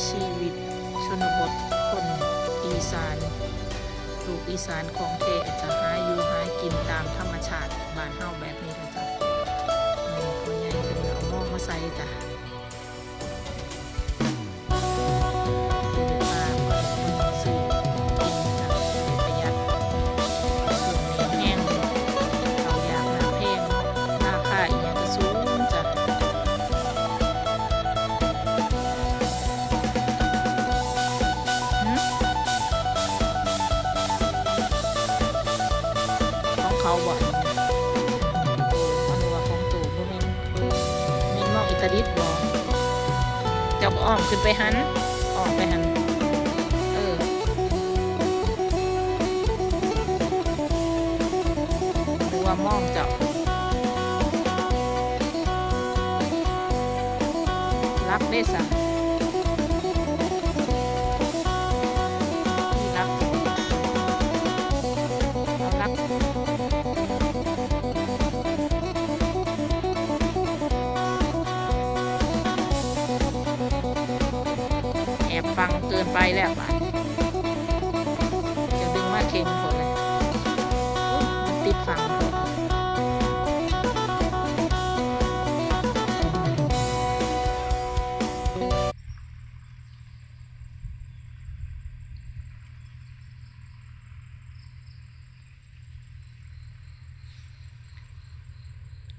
ຊີວິດຊົນນະບົດຄົນອີສານ ລູກອີສານຂອງແທ້ ຈະຫາຢູ່ຫາກິນຕາມທຳມະຊາດບ້ານເຮົາແບບນີ້ລະຈ້ະ. ນີ້ພໍ່ໃຫຍ່ເພິ່ນເອົາໝໍ້ມາໃສ່ຈ້ະ. ຊື້ປາ ຊື້ກິນຈ້ະ ປະຢັດ ຊ່ວງນີ້ແຮງ ເຂົ້າຢາກໜ້າແພງ ລາຄາອີ່ຫຍັງກະສູງຈ້ະ. ຫື? ຂອງເຂົາບໍ? ເອີ ເຂົານຶກວ່າຂອງໂຕ ບໍ່ແມ່ນ ແມ່ນໝອກອິຕາລິດບໍ? ເຈົ້າກໍອ້ອມຂຶ້ນໄປຫັ້ນ ອ້ອມໄປຫັ້ນ ເອີ ຫຼືວ່າມອງເຈົ້າ. ລັກເດ້ຊະ ລັກ ເອົາລັກ ແອບຟັງເກີນໄປແລ້ວບາດ ຈະດຶງມາເຄັງໂພດເລີຍ ຕິດຟັງໂພດ.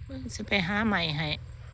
ເບິ່ງຊິໄປຫາໃໝ່ໃຫ້.